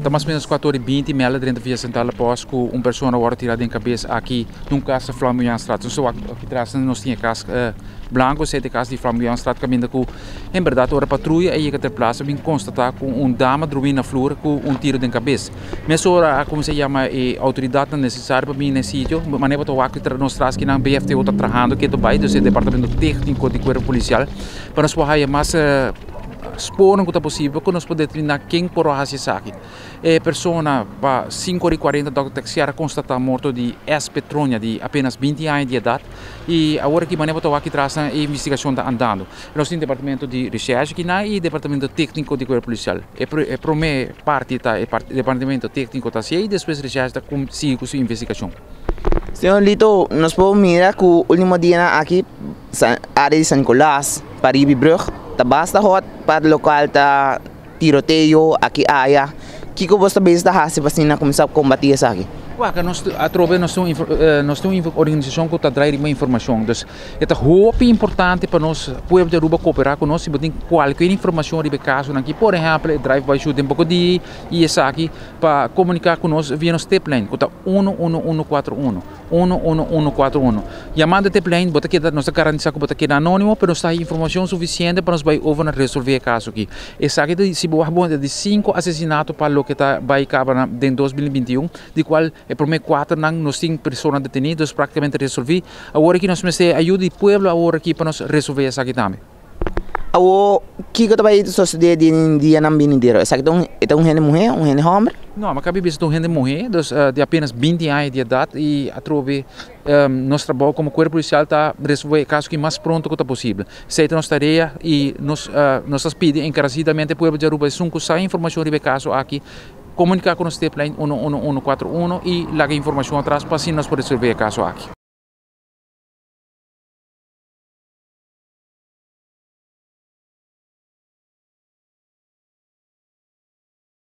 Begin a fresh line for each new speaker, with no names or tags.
Ta mas o menos 4 ora y 20 mel drenta via Centrale Post cu un persona wordo tira den cabes aki den un cas na Flamboyantstraat. Nos wak aki tras nos tin e cas blanco, esey ta e cas di Flamboyantstraat caminda cu en berdad ora patruya a yega ter plaza a bin constata cu un dama drumi na flur cu un tiro den cabes. Mesora a cuminsa yama e autoridadnan necesario pa bini na e sitio. Manera bo ta wak nos tras kinan BFTO ta trahando keto bay, dus e departamento tecnico di cuerpo policial pa nos por haya mas Spoornan ku ta posibel ku nos por determiná ken por a hasi esaki. E persona pa sinku ora i kuarenta dòkter Texier a konstatá morto di S. Petronia di apenas 20 aña di edat i awor aki manera bo ta wak aki tras nan e investigashon ta andando. Nos tin departamento di reshèrshi akinan i departamento tékniko di kuerpo polisial. E promé parti ta e departamento tékniko ta hasié i despues reshèrshi ta sigui ku su investigashon.
Señor Lito, nos por mira ku último dianan aki área di San Nicolas, Paribi Brug, ta basta hot pa lokual ta tiroteo aki aya. Kiko bos ta bezig ta hasi pa asina kuminsá kombatí esaki?
Wak, nos atrobe nos tin un nos tin un organisashon ku ta drai riba informashon. Dus e ta hopi importante pa nos pueblo di Aruba kooperá ku nos si bo tin kualkier informashon riba e kasonan aki. Por ehèmpel e drive by shooting poko di i esaki pa komuniká ku nos via nos tiplijn ku ta 11141. 11141. Yamando e tiplijn bo ta keda, nos ta garantisa ku bo ta keda anónimo pero nos ta haña informashon sufisiente pa nos bai over na resolvé e kaso aki. Esaki ta si bo wak bon ta di sinku asesinato pa loke ta bai kaba na den 2021 di kual e promé kuaternan nos tin persona detení dus praktikamente resolví. Awor aki nos mester ayuda di pueblo awor aki pa nos resolvé esaki tambe.
Awor, kiko ta bai sosodé den dianan binidero? Esaki ta un, e ta un hende muhé, un hende hòmber?
No, mi a kabi bisa ta un hende muhé, dus di apenas 20 aña di edat i atrobe nos trabou komo kuerpo polisial ta resolvé e kaso aki mas pronto ku ta posibel. Esei ta nos tarea i nos nos ta pidi enkaresidamente e pueblo di Aruba esun ku sa informashon riba e kaso aki komuniká ku nos tiplijn 11141 i laga informashon atras pa asina nos por resolvé e kaso aki.